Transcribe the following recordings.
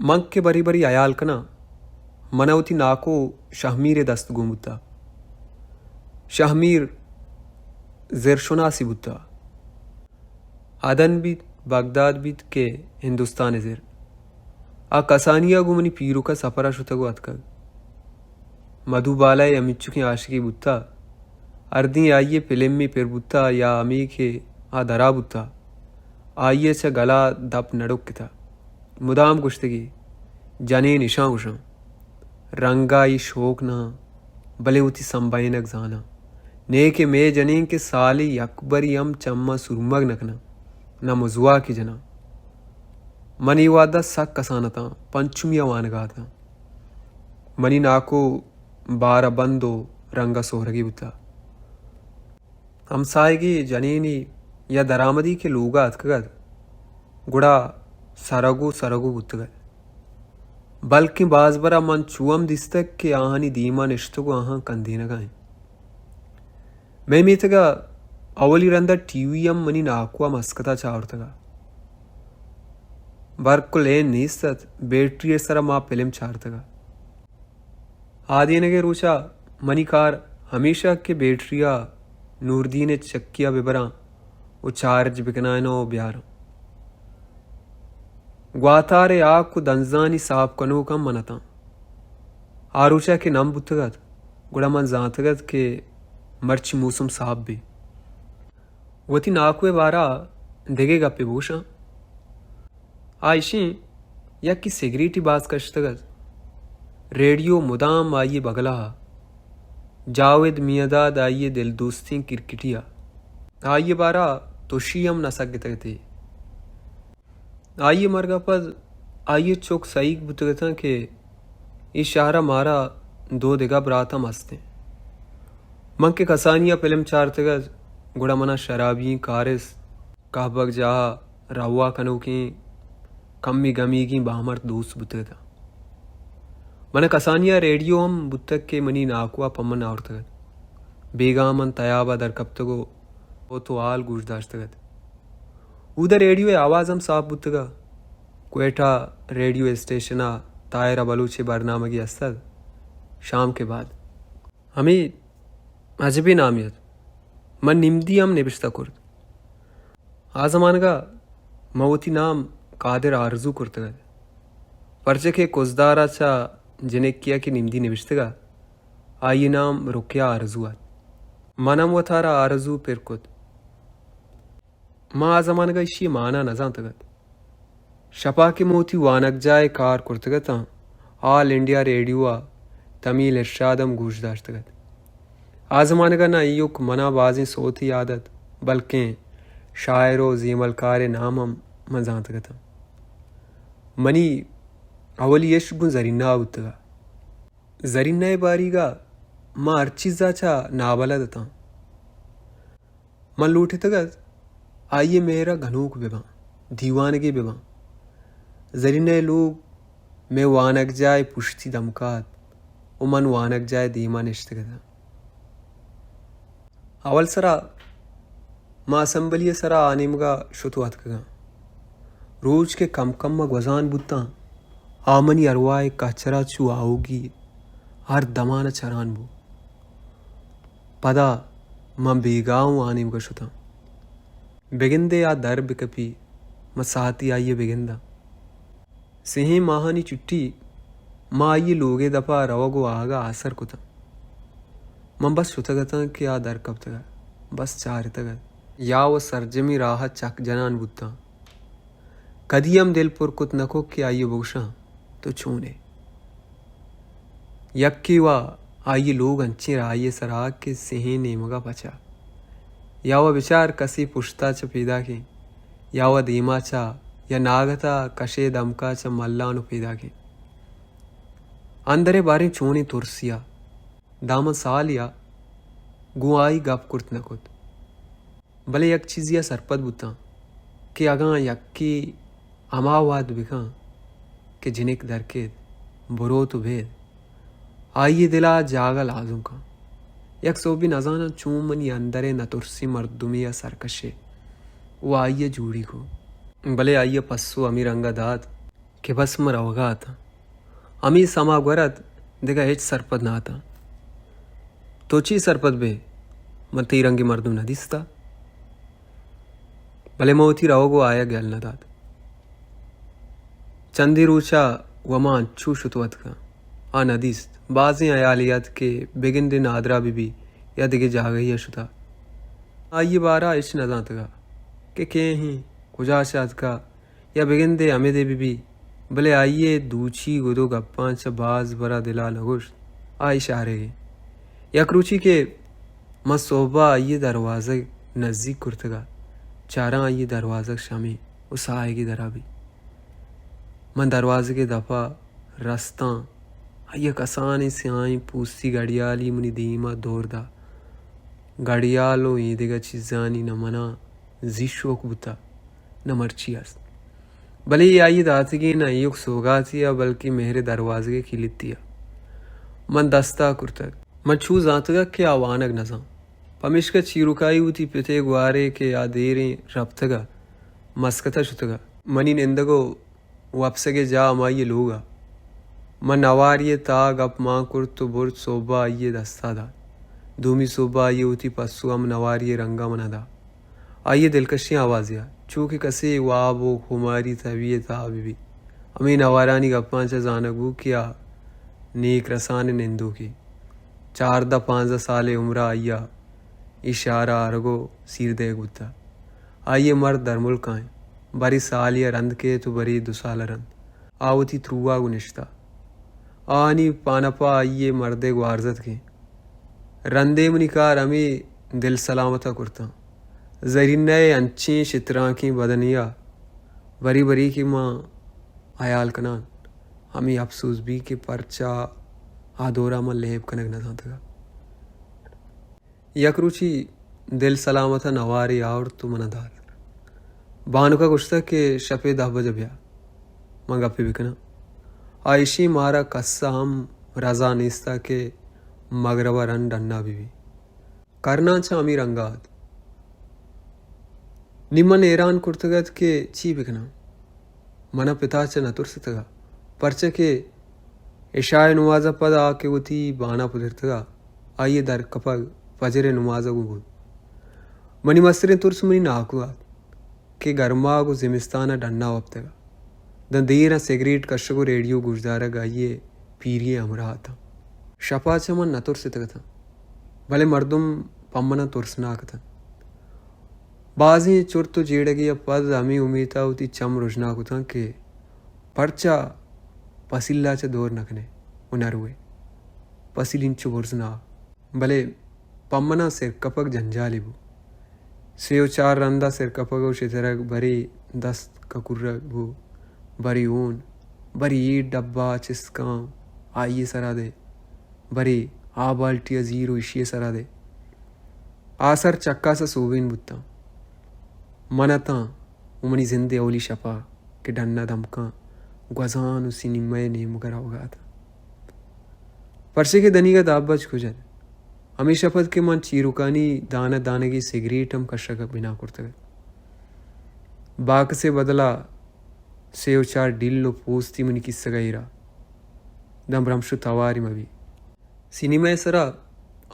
من کہ بری بری ہیال کناں، من ءَ وتی ناکو شہمیر ءِ دست گون بوتا۔ شہمیر زرشناسے بوتا۔ عدن بیت، بغداد بیت کہ ہندوستان ءِ زر۔ آ کسانی ءَ گوں منی پیرک ءَ سفر ءَ شتگ ءُ اتکگ۔ مدھوبالا ءِ ہمینچکیں عاشقے بوتا۔ ہردیں آئی ءِ پلمے پر بوتا یا ہمے کہ آ درا بوتا، آئی ءَ چہ گلا دپ نہ ڈکتا۔ مدام گوشتگی، جنین اشاں گوشاں۔ رنگ ءَ اے شوک نہ، بلے وتی سمبہینگ زاناں۔ نئے کہ مئے جنین کہ سالے یک بری ہم چماں سرمگ نہ کناں، نہ مزواکے جناں۔ من اے وہد ءَ سک کسان اتاں، پنچمی ءَ وانگ ءَ اتاں۔ منی ناکو بار ءَ بند ءُ رنگ ءَ سہرگی بوتا۔ ہمساہگے جنینے یا درآمدے کہ لوگ ءَ اتکگ ات، گڑا سرگ ءُ سرگ ءُ بوتگ ات۔ بلکیں باز برا من چو ہم دیستگ کہ آہانی دیم ءَ نشتگ ءُ آہاں کندینگ ءَ انت۔ مئے میتگ ءَ اولی رند ءَ ٹی وی ہم منی ناکو ءَ مسکت ءَ چارتگ ات۔ برق ءُ لین نیست ات، بیٹری ءِ سرا ما پلم چارتگ ات۔ آدینگ ءِ روچ ءَ منی کار ہمیش ات کہ بیٹری ءَ نوردین ءِ چکی ءَ بہ براں ءُ چارج بہ کنائیناں ءُ بیاراں۔ گواتار ءِ ہاک ءُ دنزانی ساپ کنوک ہم من اتاں۔ آ روچ ءَ کہ نم بوتگ ات، گڑا من زانتگ ات کہ مرچی موسم ساپ بیت۔ وتی ناکو ءِ بارا دگہ گپے بگوشاں۔ آ ایشیں، یکے سگریٹے باز کشتگ ات۔ ریڈیو مدام آئی ءِ بگل ءَ۔ جاوید میانداد آئی ءِ دلدوستیں کرکٹی ءَ۔ آئی ءِ بارا تشی ہم نہ سگتگ اتے۔ آئی ءِ مرگ ءَ پد آئی ءِ چک سہیگ بوتگ اتاں کہ اے شہر ءَ مارا دو دگہ برات ہم است انت۔ من کہ کسانی ءَ پلم چارتگ ات، گڑا من ءَ شرابی ئیں کارست، کہبگ جاہ ءَ روا کنوکیں کمے گمیگیں بامرد دوست بوتگ اتاں۔ من ءَ کسانی ءَ ریڈیو ہم بوتگ کہ منی ناکو ءَ پہ من آورتگ ات۔ بیگاہ من تیاب ءَ درکپتگ ءُ وت ءُ حال گوش داشتگ ات۔ اود ءَ ریڈیو ءِ آواز ہم ساپ بوتگ ءُ کوئٹہ ریڈیو اسٹیشن ءَ طاہرہ بلوچ ءِ برنامگے است ات، شام کے بعد۔ ہمے عجبیں نامے ات۔ من نمدی ہم نبشتہ کرت۔ آ زمانگ ءَ من وتی نام قادر آرزو کرتگ ات، پرچا کہ کزدار ءَ چہ جنکے ءَ کہ نمدی نبشتگ ات، آئی ءِ نام رقیہ آرزو ات۔ من ہم وتارا آرزو پر کت۔ ما آ زمانگ ءَ ایشی ءِ مانا نہ زانتگ ات۔ شپ ءَ کہ من وتی وانگجاہ ءِ کار کرتگ اتاں، آل انڈیا ریڈیو ءَ تمیل ارشاد ہم گوش داشتگ ات۔ آ زمانگ ءَ نہ ایوک من ءَ بازیں سوتے یات ات، بلکیں شاعر ءُ زیملکار ءِ نام ہم من زانتگ اتاں۔ منی اولی عشق گوں زرینہ ءَ بوتگ ات۔ زرینہ ءِ باریگ ءَ من ہر چیز ءَ چہ نابلد اتاں۔ من لوٹتگ ات آئی ءِ مہر ءَ گنوک بہ باں، دیوانگے بہ باں۔ زرینہ ءِ لوگ مئے وانگجاہ ءِ پشتی دمک ءَ ات ءُ من وانگجاہ ءِ دیم ءَ نشتگ اتاں۔ اول سرا ما اسمبلی ءِ سرا آ نیمگ ءَ شت ءُ اتکگاں۔ روچ کہ کم کم ءَ گوزان بوتاں، آ منی ارواہ ءِ کچر ءَ چو آؤگی ہر دمان ءَ چران بوت۔ پدا من بیگاہ اوں آ نیمگ ءَ شتاں۔ بگندے آ در بکپی، من ساعتی آئی ءَ بگنداں۔ سہیں ماہانی چھٹی، ما آئی ءِ لوگ ءِ دپ ءَ روگ ءُ آہگ ءَ آسر کتاں۔ من بس شتگ اتاں کہ آ در کپتگ ات، بس چارتگ ات۔ یا وَ سرجمیں راہ ءَ چک جنان بوتاں۔ کدی ہم دل پر کت نہ کت کہ آئی ءَ بگوشاں، تو چون ئے؟ یکے وَ آئی ءِ لوگ انچیں راہے ءِ سرا کہ سہیں نیمگ ءَ پچ ات۔ یا وَ بچار کسے پشت ءَ چہ پیداک ایں، یا وَ دیم ءَ چہ، یا ناگت ءَ کش ءِ دمک ءَ چہ ملان ءُ پیداک ایں۔ اندر ءِ باریں چونیں ترسے ءَ داں من سالے ءَ گوں آئی گپ کرت نہ کت۔ بلے یک چیزے ءَ سرپد بوتاں کہ اگاں یکے ہما وہد بکن کہ جنک درکیت، بروت ءُ بیت، آئی ءِ دل ءَ جاگہ لازم کن۔ یک سوبے نزاناں چون منی اندر ءِ نترسیں مردمے ءَ سرکش ءُ آئی ءَ جوڑی کو۔ بلے آئی ءَ پسو ہمے رنگ ءَ دات کہ بس من روگا اتاں۔ ہمے سما گور ات، دگہ ہچ سرپد نہ اتاں۔ تو چی سرپد بے؟ من تئی رنگیں مردم نہ دیستا۔ بلے من وتی روگ و آیگ یل نہ دات۔ چندے روچا و من انچو شت و اتکاں۔ آ نہ دیست۔ بازیں ہیالے ات کہ بگندے نادرا بہ بی یا دگہ جاگہے ء شتا۔ آئی ء بارا ہچ نہ زانتگا کہ کئے ایں، کجا چہ اتکا، یا بگندے ہمدے بہ بی، بلے آئی ء دوچی گد و گپاں چہ باز برا دل ء نہ گوشت۔ آ اشارگے۔ یک روچی کہ من سہب ء آئی ء دروازگ نزیک کرتگ ء چاراں آئی ء دروازگ شمے و ساہگے درا بی۔ من دروازگ ء دپ ء رستاں، آئی ء کسانیں سیاہیں پوستی گڑیالی منی دیم ء دور دا۔ گڑیال و اے دگہ چیزانی نہ منا زی شوک بوتا، نہ مرچی است۔ بلے اے آئی ء داتگیں نہ ایوک سوگاتی ء بلکیں مہر ء دروازگ ء کلیتی ء من دست ء کرتگ۔ من چو زانتگ کہ آ وانگ نہ زان۔ پمیشکا چیروکائی وتی پت ء گوارے کہ آ دیریں رپتگ ء مسکت ء شتگ ء منی نندگ ء وپسگ ء جاہ ہمائی ء لوگ ء۔ من نواری ء تہا گپ مان کرت و برت، سہب ء آئی ء دست ء دات۔ دومی سہب ء آئی ء وتی پسو ہم نواری ء رنگ ء من ء دات۔ آئی ء دلکشیں آوازے ء، چو کہ کسے واب و خماری تبی ء تہا بہ بیت۔ ہمے نوارانی گپاں چہ زانگ بوت کہ آ نیک رسان ء نندوکے۔ چاردہ پانزدہ سال ء عمر ء آئی ء اے شہر ء آرگ و سیر دئیگ بوتگ۔ آئی ء مرد درملک ء انت۔ برے سالے ء رند کیت و برے دو سال ء رند۔ آ وتی ترو ء گوں نشتہ۔ آہانی پانپ ء آئی ء مرد ء گوارزتکیں۔ رندے منی کار ہمے دل سلامت ء کرتاں۔ زرینہ ء انچیں شترانکیں بدنے ء بری بری کہ من ہیال کناں، ہمے اپسوز بی کہ پرچا آ دور ء من لیب کنگ نہ زانتگ ء۔ یک روچی دل سلامت ء نوارے آورت و من ء دات۔ بانک ء گوشتگ کہ شپ ء دہ بج ء بیا، من گپے بکناں۔ آ ایشی مارا کس ء ہم رضا نیست ء کہ مگرب ء رند ڈنا بہ بی۔ کرناں چہ ہمے رنگ ء ات۔ نی من حیران کرتگ ات کہ چی بکناں۔ من ء پت ء چہ نہ ترستگ ء، پرچا کہ عشاء ء نماز ء پد آ کہ وتی بان ء پترتگ ء، آئی ء در کپگ فجر ء نماز ء گوں بوت۔ منی مستریں ترس منی ناکو ات کہ گرما گوں زمستان ء ڈن ء وپتگ ء۔ داں دیر ء سگریٹ کشگ و ریڈیو گوشدارگ آئی ء پیری ء ہمراہ اتاں۔ شپ ء چہ من نہ ترستگ اتاں، بلے مردم پہ من ء ترسناک اتنت۔ بازیں چرت و جیڑگے ء پد ہمے امیت ء وتی چم رژنا کتاں کہ پرچا پسیل ء چہ دور نہ کن ئے و نہ رو ئے۔ پسیل انچو برز نہ آ، بلے پہ من ء سرکپگ جنجالے بو۔ سے و چار رند ء سرکپگ و شترگ، برے دست ککرگ بو، برے ہون، برے اے ڈبہ ء چست کن آئی ء سرا دئے، برے آ بالٹی ء زیر و ایشی ء سرا دئے۔ آ سر چکاس ء سوبین بوتاں۔ من اتاں و منی زند ء اولی شپ ء کہ ڈن ء دمکاں گوزان و سینما ء نیمگ ء روگ ء اتاں۔ پرچے کہ دنیگا دابج کجن۔ ہمیش ء پد کہ من چیروکانی دانہ دانگی سگریٹ ہم کشگ ء بنا کرتگ ات۔ باکس ء بدلا سے و چار ڈیل و پوستی منی کیسگ ء ایرا۔ داں برمش و تواری مہ بی۔ سینما ء سرا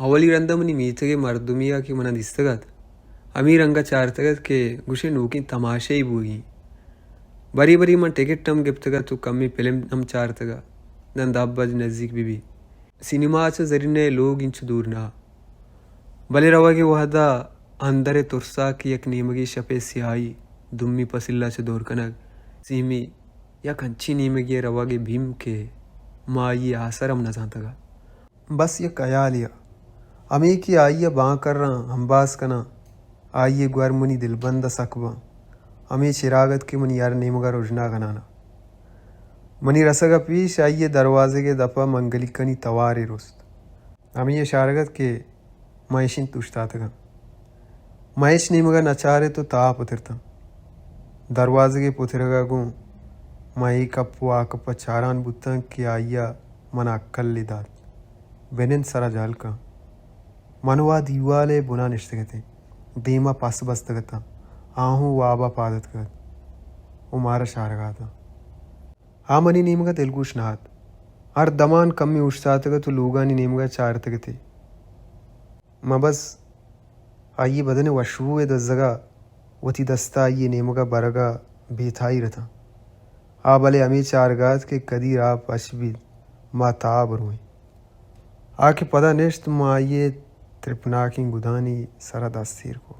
اولی رند ء منی میتگ ء مردمے ء کہ من ء دیستگ ات، ہمے رنگ ء چارتگ ات کہ گوشے نوکیں تماشے بوگی۔ بری بری من ٹکٹ ہم گپتگ ات و کمے پلم ہم چارتگ ات۔ داں دہ بج نزیک بہ بی۔ سینما ء چہ زرینہ ء لوگ انچو دور نہ ات۔ بلے روگ ء وہد ء اندر ء ترسا کہ یک نیمگے شپ ء سیاہی، دومی پسیل ء چہ دور کنگ، سیمی یک انچیں نیمگے ء روگ ء بیم کہ ما آئی ء آسر ہم نہ زانتگ ات۔ بس یک ہیالے ء، ہمے کہ آئی ء بانکراں امباز کناں، آئی ء گور منی دلبند ء سک باں۔ ہمے چراگ ات کہ منی ہر نیمگ ء رژنا کنان ء۔ منی رسگ ء پیش آئی ء دروازگ ء دپ ء منگلیکانی توارے رست۔ ہمے اشارگ ات کہ من اشینت اوشتاتگاں۔ من ہچ نیمگ ء نہ چارت و تہا پترتاں۔ دروازگ ء پترگ ء گوں من اے کپ و آ کپ ء چاران بوتاں کہ آئی ء من ء ہکلے دات۔ بنند سرا جہل کن۔ من و آ دیوال ء بنا نشتگ اتیں۔ دیم ء پس بستگ اتاں۔ آ ہوں واب ء پاد اتکگ ات و مارا شارگ ء اتاں۔ آ منی نیمگ ءَ دلگوش نہ اَت۔ ہر دمان کمے اوشتاتگ اَت ءُ لوگانی نیمگ ءَ چارتگ اَت ئے۔ من بس آئی ءِ بدن ءِ وشبو ءِ دزگ ءَ وتی دست ءَ آئی ءِ نیمگ ءَ برگ ءَ بے تاہیر اِت آں۔ آ بلے ہمے چارگ ءَ اَت کہ کدی راہ پچ بیت، ما تاں برویں۔ آ کہ پدا نشت، من آئی ءِ ترپناکیں گدانی سر ءَ دست ایر کت۔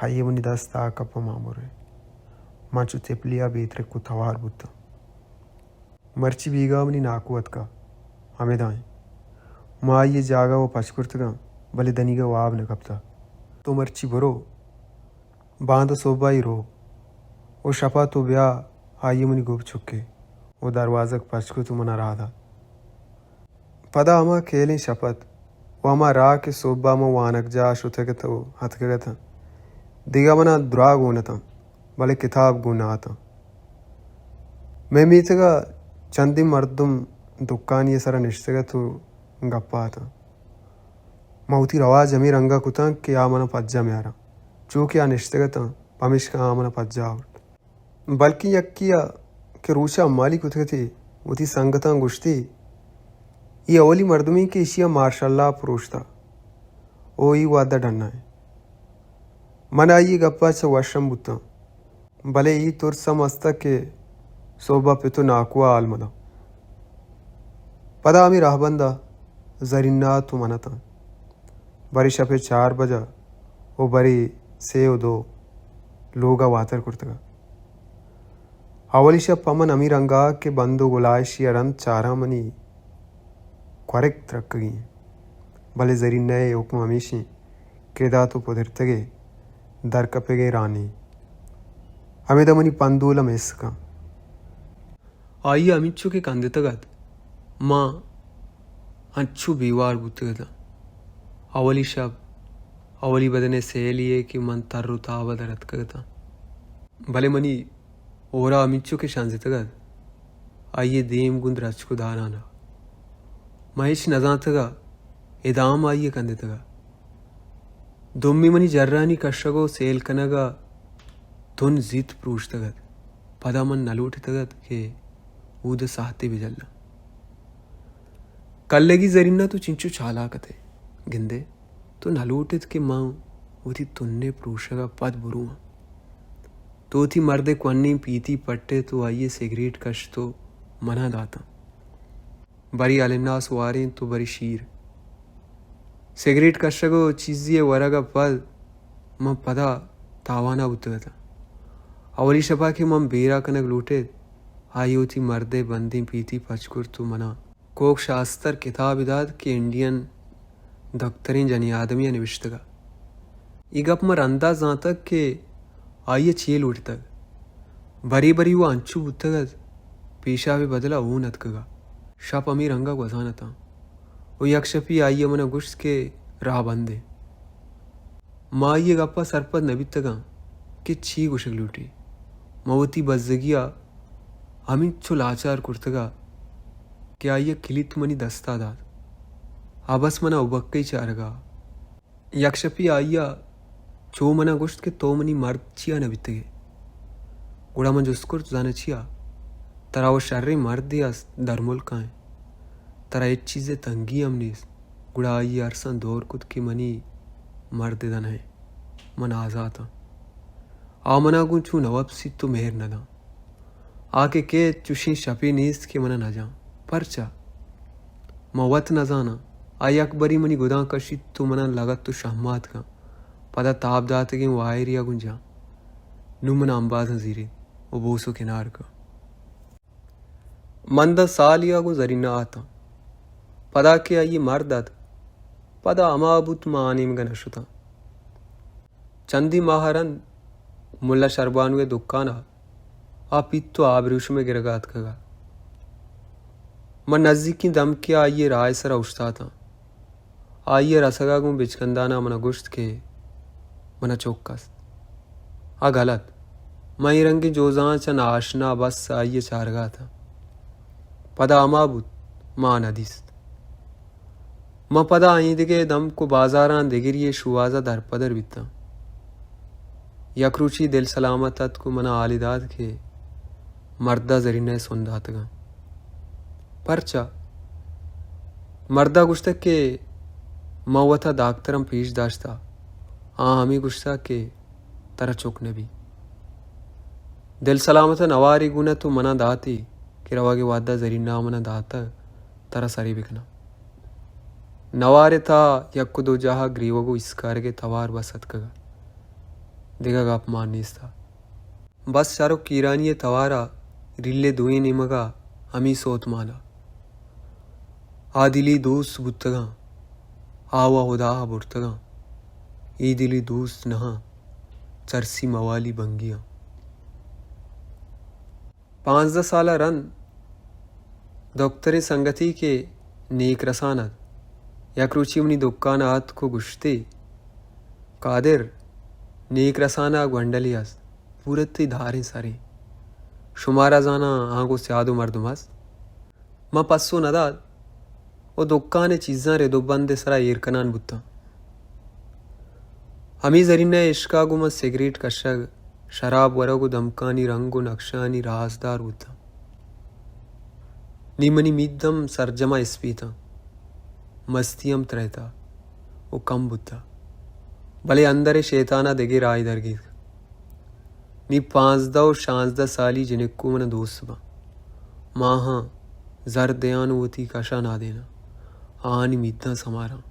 آئی ءَ منی دست ءَ کپ ءُ مان برت۔ من چو تپلے ءَ بے ترک ءُ توار بوت آں۔ مرچی بیگاہ منی ناکو اتکگ، ہمدا اِنت۔ من آئی ءِ جاگہ وَ پچ کرتگ آں، بلے دنیگہ واب نہ کپتگ۔ تو مرچی برو، باندا سہب ءَ اے رو، ءُ شپ ءَ تو بیا۔ آئی ءَ منی گپ چک اِت ءُ دروازگ پچ کت ءُ من ءَ راہ دات۔ پدا ہما کیلیں شپ اَت ءُ ہما راہ کہ سہب ءَ من وانگجاہ ءَ شتگ اَت ءُ اتکگ اَت آں، دگہ من ءَ دراہ گون اَت آں، بلے کتاب گون نہ اَت آں۔ مئے میتگ ءَ چندے مردم دکانی ءِ سر ءَ نشتگ اَت ءُ گپ ءَ اَت آں۔ من وتی رواج ہمے رنگ ءَ کت آں کہ آ من ءَ پجاہ میار آں، چو کہ آ نشتگ اَت آں، پمیشکا آ من ءَ پجاہ آورت۔ بلکیں یکے ءَ کہ روچ ءَ حمالی کتگ اَت ئے، وتی سنگتاں گوشت ئے، اے اولی مردمے کہ ایشی ءَ مارشل لا پروشتگ ءُ اے وھد ءَ ڈن ءَ اِنت۔ من آئی ءِ گپ ءَ چہ وش ہم بوت آں، بلے اے ترس ہم است اَت کہ سہب ءَ پت ءُ ناکو ءَ حال مہ داں۔ پدا ہمے راہبند ءَ زرینہ ءُ من اَت آں۔ برے شپ ءِ چار بج ءَ ءُ برے سے ءُ دو لوگ ءَ واتر کرتگ اَت۔ اولی شپ پہ من ہمے رنگ ءَ کہ بند ءُ گلائیشی ءَ رند چاراں منی کورک ترکگی اِنت۔ بلے زرینہ ءِ حکم ہمیش اِنت کہ ادا تو پدرتگ ئے، درکپگ ءِ راہ نہ اِنت۔ ہمدا منی پندول ہم ایسک اَنت۔ آئی ءَ ہمینچو کہ کندتگ اَت، من انچو بے وار بوتگ اَت آں۔ اولی شپ، اولی بدن ءِ سیلی یے کہ من تر ءُ تاب ءَ در اتکگ اَت آں۔ بلے منی ہور ءَ ہمینچو کہ شنزتگ اَت، آئی ءِ دیم گوں درچک ءُ داران اَت۔ من ہچ نہ زانتگ اَت، ادا ہم آئی ءَ کندتگ اَت۔ دومی منی جرانی کشگ ءُ سیل کنگ ءَ تن زیت پروشتگ اَت۔ پدا من نہ لوٹتگ اَت کہ اود ءَ ساہتے بجلاں۔ کلگی زرینہ، تو چنچو چالاک اَت ئے، گندئے، تو نہ لوٹ اِت کہ من وتی تن ءِ پروشگ ءَ پد برواں۔ تو وتی مرد ءِ کوہنیں پیتی پٹ اِت ءُ آئی ءِ سگریٹ کشت ءُ من ءَ دات اَنت۔ برے الناس وارینت ءُ برے شیر۔ سگریٹ کشگ ءُ چیزے ءِ ورگ ءَ پد من پدا تاوان ءَ بوتگ اَت آں۔ اولی شپ ءَ کہ من بیرہ کنگ لوٹ اِت، آئی ءَ وتی مرد ءِ بندیں پیتی پچ کرت ءُ من ءَ کوک شاستر کتابے دات کہ انڈین دکتریں جنی آدمے ءَ نبشتگ اَت۔ اے گپ من رندا زانتگ کہ آئی ءَ چے لوٹتگ۔ برے برے وَ انچو بوتگ اَت، پیشاب ءِ بدل ءَ ہون اتکگ اَت۔ شپ ہمے رنگ ءَ گوزان اَت آں ءُ یک شپے آئی ءَ من ءَ گوشت کہ راہ بند اِنت۔ من آئی ءِ گپ ءَ سرپد نہ بیتگ آں کہ چی گوشگ لوٹی۔ من وتی بزگی ءَ ہمینچو لاچار کرتگ اَت کہ آئی ءَ کلیت منی دست ءَ دات۔ آ بس من ءَ ابکہی چارگ ءَ اَت۔ یک شپے آئی ءَ چو من ءَ گوشت کہ تو منی مرد چیا نہ بیتگ ئے؟ گڑا من جست کرت، زاناں چیا؟ ترا وَ شریں مردے است درملک ءَ اِنت۔ ترا ہچ چیز ءِ تنگی ہم نیست۔ گڑا آئی ءَ ارساں دور کت کہ منی مرد ادا نہ اِنت، من آزات آں۔ آ من ءَ گوں چو نہ وپسیت ءُ مہر نہ داں۔ آ کہ کیت، چشیں شپے نیست کہ من ءَ نہ جاں۔ پرچا؟ من وت نہ زاناں۔ آ یک برے منی گداں کشیت ءُ من ءَ لگت ءُ شہمات کنت۔ پدا تاب داتگیں وائرے ءَ گوں جاں۔ نوں من ءَ امبازاں زیریت ءُ بوس ءُ کنار کنت۔ من داں سالے ءَ گوں زرینہ ءَ اتاں۔ پدا کہ آئی ءِ مرد اَت، پدا ہما بوت، من آ نیمگ ءَ نہ شتاں۔ چندے ماہ ءَ رند ملا شربانو ءِ دکان ءَ آ پیت ءُ آبریشم ءِ گرگ ءَ اتکگ اَت۔ من نزیکیں دمکے ءَ آئی ءِ راہ ءِ سر ءَ اوشتاتاں۔ آئی ءِ رسگ ءَ گوں بچکندان ءَ من ءَ گوشت کہ من ءَ چک است۔ آ گل اَت۔ من اے رنگیں جوزہاں چہ ناآشنا، بس آئی ءِ چارگ ءَ اتاں۔ پدا ہما بوت، من آ نہ دیست۔ من پدا ایندگہ دمک ءُ بازاراں دگرے ءِ شوہاز ءَ درپدر بیتاں۔ یک روچے دل سلامت اتک ءُ من ءَ حالے دات کہ مرد ءَ زرینہ ءِ سن داتگاں۔ پرچا؟ مرد ءَ گوشتگ کہ من وت ءَ داکتراں پیش داشتہ، آ ہمے گوشتہ کہ ترا چک نہ بی۔ دل سلامت ءَ نوارے گون ات ءُ من ءَ داتی کہ روگ ءِ وھد ءَ زرینہ ءَ من ءَ داتگ، ترا سرے بکناں۔ نوار ءِ تہا یک ءُ دو جاہ ءَ گریوگ ءُ ایسکارگ ءِ توار بس اتکگ ءَ۔ دگہ گپ مان نیست ءَ۔ بس شر ءُ کیرانی ءِ توار ءَ ریل ءِ دوئیں نیمگ ءَ ہمے سوت مان ءَ۔ آ دلی دوست بوتگاں، آ و ہدا ءَ برتگاں۔ اے دلی دوست نہ آں، چرسی موالی بنگی آں۔ پانزدہ سال ءَ رند دکتریں سنگتے کہ نیک رسان ات، یک روچے منی دکان ءَ آتک ءُ گوشتی، قادر، نیک رسان ءَ گونڈلے است، پورتی داریں سریں۔ شمارا زاناں آ گوں سیاد ءُ مردم است؟ من پسو نہ دات ءُ دکان ءِ چیزاں رد ءُ بند ءِ سرا ایر کنان بوتاں۔ ہمے زرینہ ءِ عشق ءَ گوں من سگریٹ کشگ، شراب ورگ ءُ دمکانی رنگ ءُ نقشانی رازدار بوتاں۔ نی منی مید ہم سرجم ءَ اسپیتاں، مستی ہم ترہتہ ءُ کم بوتہ، بلے اندر ءِ شیطان ءَ دگہ راہے درگیتک۔ نی پانزدہ ءُ شانزدہ سالی جنکو من ءَ دوست باں۔ ماہاں زر دیان ءُ وتی کش ءَ نادیناں، آہانی میداں سماراں،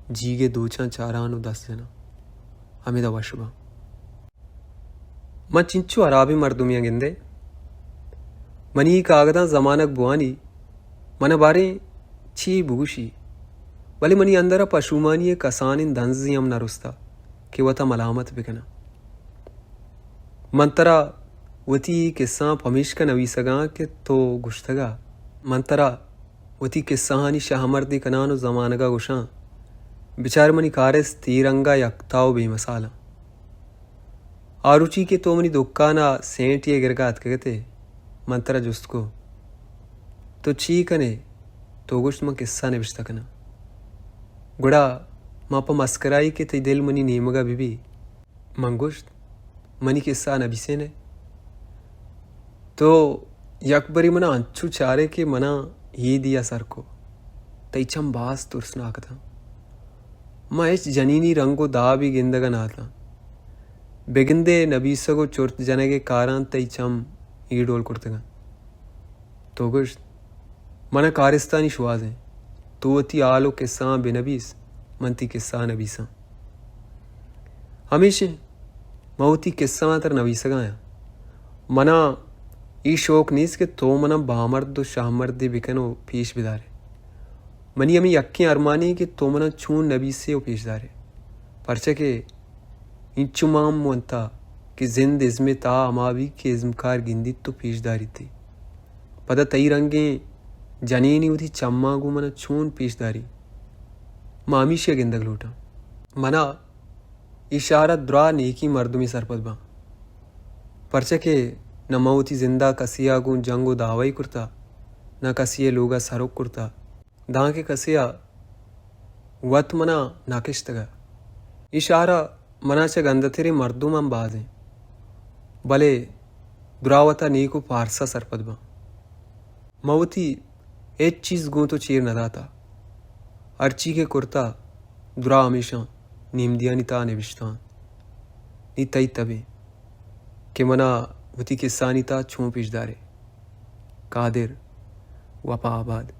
جیگ ءِ دوچاں چاران ءُ دست جناں۔ ہمدا وش باں۔ من چنچو ہرابیں مردمے آں گندئے۔ منی اے کاگداں زمانگ بوانی، من ءَ باریں چی بگوشی، بلے منی اندر ءَ پشومانی ءِ کسانیں دنزے ہم نہ رستہ کہ وت ءَ ملامت بکناں۔ من ترا وتی اے کسہاں پمیشکا نویسگاں کہ تو گوشتگ ءَ، من ترا وتی کسہانی شہمردی کنان ءُ زمانگ ءَ گوشاں، بچار منی کارست اے رنگ ءَ یکتا ءُ بے مثالاں۔ آ روچی کہ تو منی دکان ءَ سینٹے ءِ گرگ ءَ اتکگ ات ئے، من ترا جست کو، تو چی کن ئے؟ تو گوشت، من کسہ نبشتہ کناں۔ گڑا من پہ مسکرائی کہ تئی دل منی نیمگ ءَ بہ بی، من گوشت، منی کسہ ءَ نبیسین ئے؟ تو یک برے من ءَ انچو چار ئے کہ من ءَ ہیدی ءَ سر کو۔ تئی چم باز ترسناک اتاں۔ من ہچ جنینی رنگ ءُ دابے گندگ ءَ نہ اتاں۔ بگندئے نبیسگ ءُ چرت جنگ ءِ کاراں تئی چم اے ڈول کرتگ انت۔ تو گوشت، من ءَ کارستانی شوہاز انت۔ تو وتی ہال ءُ کسہاں بہ نبیس، من تئی کسہ ءَ نبیساں۔ ہمیش انت، من وتی کسہاں ترا نویسگ ءَ آں۔ من ءَ اے شوق نیست کہ تو من ءَ بامرد ءُ شہمردے بکن ءُ پیش بدار ئے۔ منی ہمے یکیں ارمانے کہ تو من ءَ چون نبیس ئے ءُ پیش دار ئے۔ پرچا کہ اینچو من ہم ونتہ کہ زند ازم ءِ تہا ہما بیت کہ ازمکار گندیت ءُ پیش داریت ئے۔ پدا تئی رنگیں جنینے وتی چماں گوں من ءَ چون پیش داری؟ من ہمیشی ءَ گندگ لوٹاں۔ من ءَ اے شہر ءَ دراہ نیکیں مردمے سرپد باں، پرچا کہ نہ من وتی زند ءَ کسے ءَ گوں جنگ ءُ دعوائی کرتہ، نہ کسے ءِ لوگ ءَ سرک کرتہ۔ دانکہ کسے ءَ وت من ءَ نہ کشتگ ءَ۔ اے شہر ءَ من ءَ چہ گندتریں مردم ہم باز انت، بلے دراہ وت ءَ نیک ءُ پارس ءَ سرپد باں۔ من وتی ہچ چیز گوں تو چیر نہ داتہ۔ ہرچی کہ کرتہ، دراہ ہمیشاں نیم دیانی تہا نبشتہ انت۔ نی تئی تب انت کہ من ءَ وتی کسہانی تہا چون پیش دار ئے۔ قادر، وپا آباد۔